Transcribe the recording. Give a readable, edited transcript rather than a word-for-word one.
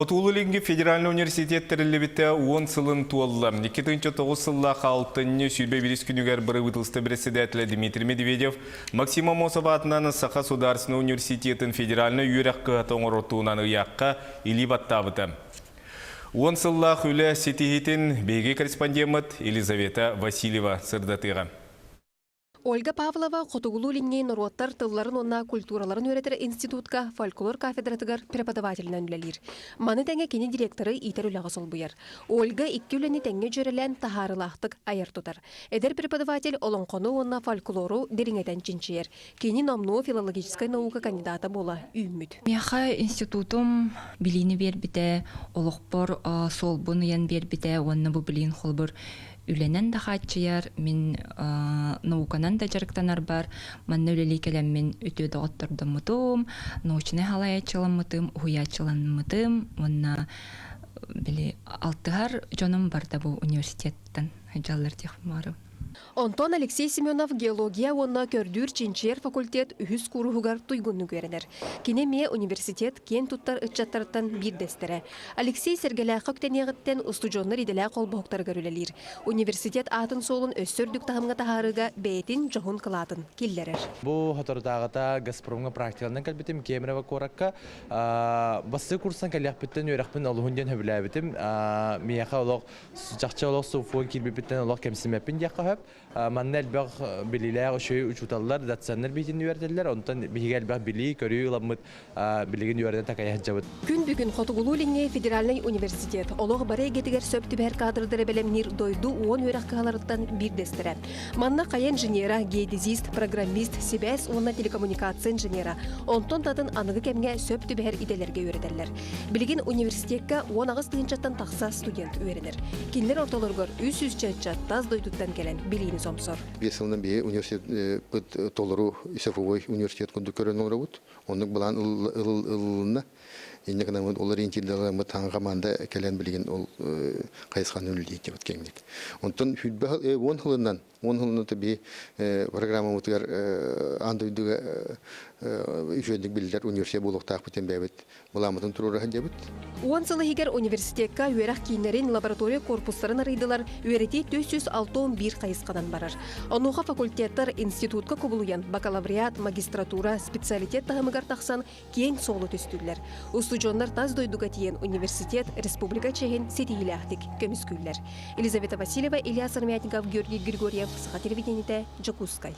Хотугулуу-Илиҥҥи федеральнай университет тэриллибитэ уон сылын туолла. 2009 сыллаах алтынньы 21 күнүгэр бырабыыталыстыба председателэ Дмитрий Медведев Максим Аммосов аатынан Саха судаарыстыбаннай университетын федеральнай үөрэх кыһата оҥорор туһунан ыйаахха илии баттаабыта. Уон сыллаах үлэ ситиһиитин биһиги корреспондеммыт Елизавета Васильева сырдатыаҕа. Ольга Павлова Хотугулуу-Илиҥҥи норуоттар тылларын уонна культураларын үөрэтэр институтка фольклор кафедратыгар преподавателинэн үлэлиир. Маны тэҥэ кини директоры иитэр үлэҕэ солбуйар. Ольга икки үлэни тэҥҥэ дьүөрэлээн таһаарыылаахтык айар-тутар. Эдэр преподаватель олоҥхону уонна фольклору дириҥэтэн чинчийэр. Кини номнуо филологическай наука кандидата буола үүммүт. Миэхэ институтум билиини биэрбитэ, олохпор суолбун ыйан биэрбитэ уонна бу билиин холобур үлэнэн да хааччыйар, мин науканан да дьарыктанарбар, манна үлэлии кэлэммин үтүө доҕоттордоммутум, научнай халайааччыламмытым, уһуйааччыламмытым уонна били алтыһар дьонум барда бу университеттан сылдьаллар диэхпин баҕарабын. Онтон Алексей Семенов геология уонна көрдүүр-чинчийэр факультет үһүс кууруһугар туйгуннук үөрэнэр. Кини эмиэ университет киэн туттар ыччаттарыттан биирдэстэрэ. Алексей Сэргэлээххэ үктэниэҕиттэн устудьуоннар идэлээх холбоһуктарыгар үлэлиир. Университет аатын-суолун өссө үрдүк таһымҥа таһаарыыга бэйэтин дьоһун кылаатын киллэрэр. Бу соторутааҕыта Газпромҥа практикаланан кэлбитим Кемерово куоракка. Бастакы курстан кэлиэхпиттэн үөрэхпин олуһун диэн сөбүлээбитим. Миэхэ олох чахчы олох СУФУ киирбиппиттэн олох кэмсимэппин диэххэ сөп. Манна элбэх билиилээх үчүгэй учууталлар, доценнар биитин үөрэтэллэр. Онтон биһиги элбэх билии, көрүү ыламмыт билигин үөрэнэ такайа сылдьабыт. Күн бүгүн Хотугулуу-Илиҥҥи федеральнай университет олох бары эйгэтигэр сөп түбэһэр кадрдары бэлэмниир дойду уон үөрэх кыһаларыттан биирдэстэрэ. Манна хайа инженера, геодезист, программист, сибээс уонна телекоммуникация инженера, онтон да атын аныгы кэмҥэ сөп түбэһэр идэлэргэ үөрэтэллэр. Билигин университекка 18 тыһыынчаттан тахса студент үөрэнэр. Кинилэр ортолоругар 300 ыччат тас дойдуттан кэлэн билиини сомсор. Биэс сылынан биһи университет толору исафовой университет курдук көрөн олоробут. Оннук былаан ылылынна. Инньэ гынан ол ориентирдаламмыт таҥа команда кэлэн билигин ол хайысханы үлэлиир кэмҥит. Онтон сүүрбэ уон сылынан Уон сылынан биһи программабытыгар аан дойдуга үчүгэйдик биллэр университет буолуохтаахпыт диэн бэйэбит былааммытын туруора сылдьабыт. Уон сыл иһигэр университекка үөрэх кииннэрин, лаборатория корпустарын арыйдылар, үөрэтии 461 хайысханан барар. Онуоха факультеттар институтка кубулуйан бакалавриат, магистратура, специалитет таһымыгар тахсан киэҥ суолу түстүүллэр. Устудьуоннар тас дойдуга тиийэн университет, республика чиэһин ситиһиилээхтик көмүскүүллэр. Елизавета Васильева, Илья Сармятников, Георгий Григорьев, Саха телевидениетэ, Дьокуускай.